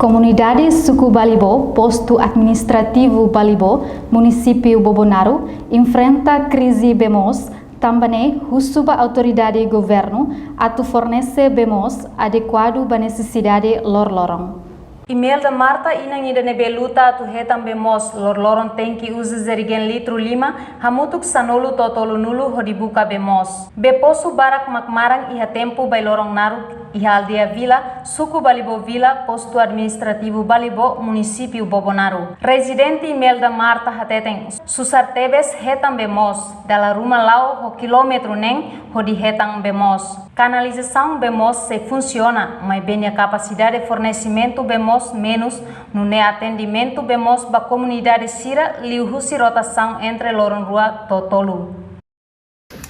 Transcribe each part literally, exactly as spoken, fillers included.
Komunidade Suku Balibo, Postu Administrativu Balibo, Munisípiu Bobonaro, enfrenta krize bee moos, tanba ne'e husu ba autoridade governu atu fornese bee moos adekuadu ba nesesidade lorloron. Imelda Marta, inan ida ne'ebé luta atu hetan bee moos lorloron, tenke uza jerigen litru lima, hamutuk sanulu to'o tolunulu hodi buka bee moos. Bee posu barak mak maran iha tempu bailoron naruk iha aldeia Vila, Suku Balibo Vila, Postu Administrativu Balibo, Munisípiu Bobonaro. Rezidente Imelda Marta hateten, susar tebes hetan bee moos, dala ruma la'o ho kilómetru neen hodi hetan bee moos. Kanalizasaun bee moos sei funsiona, maibé nia kapasidade fornesimentu bee moos menus, nune'e atendimentu bee moos ba komunidade sira liuhusi rotasaun entre loron rua to'o tolu.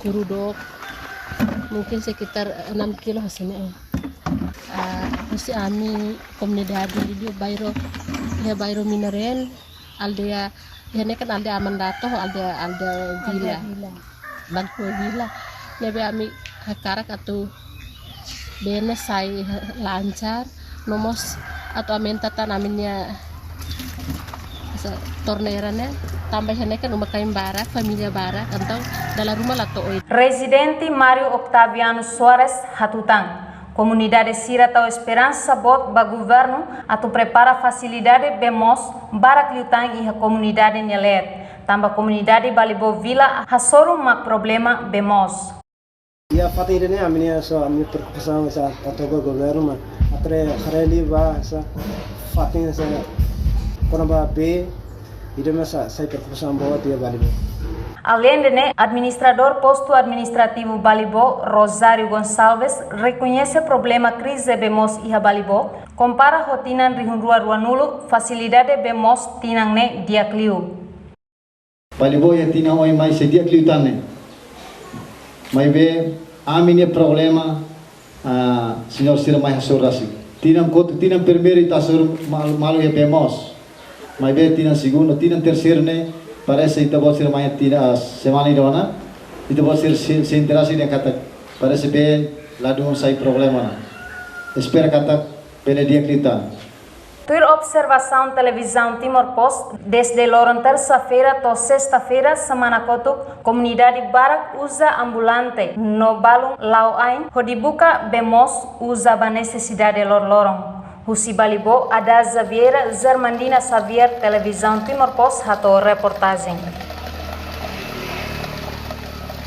Kuru dook, mungkin sekitar enam kilo hasilnya. Ah, husi ami komunidade di bairro, ya, bairro Minaren, aldeia, ya, ne'e kan aldeia Amandato, aldeia, aldeia Vila. Aldeia Vila. Balibo Vila. Ne'ebé ami hakarak atu bee ne'e sai lancar, no mós atu aumenta tan ami-nia sa-, torneira ne'e, tanba iha ne'e kan uma-kain barak, família barak, entaun dala ruma la to'o. Rezidente Mário Octaviano Soares hatutan, komunidade sira tau esperansa boot ba governu atu prepara fasilidade bee moos barak liután iha komunidade nia leet, tanba komunidade Balibo Vila hasoru mak problema bee moos. Iha fatin ida-ne'e ami-nia só, ami-nia preokupasaun hanesan atu to'o ba governu mak atu haree liu ba hanesan fatin hanesan kona-ba bee, ida-ne'e mak sai preokupasaun boot iha Balibo. Alende ne'e, Administradór Postu Administrativu Balibo, Rosário Gonçalves, rekoñese problema krize bee moos iha Balibo, kompara ho tinan rihun rua ruanulu, fasilidade bee moos tinan ne'e di'ak liu. Balibo iha tinan oin mai sei di'ak liután ne'e. Maibé ami-nia problema, ah, señór sira mai hasoru rasik. Tinan kotuk, tinan primeiru ita hasoru mal-, malu iha bee moos. Maibé tinan segundu, tinan terseiru ne'e, parese ita-boot sira mai tinan, ah, semana ida ona, ita-boot sira se-, sente rasik dehan katak parese bee ladún sai problema ona. Espera katak bele di'ak liután. Tuir observasaun Televizaun Timor Post, dezde loron tersa-feira to'o sesta-feira semana kotuk, komunidade barak uza ambulante, no balun la'o ain hodi buka bee moos uza ba nesesidade lorloron. Husi Balibo, Adaza Vieira, Germandina Xavier, Televizaun Timor Post, hato'o reportajen.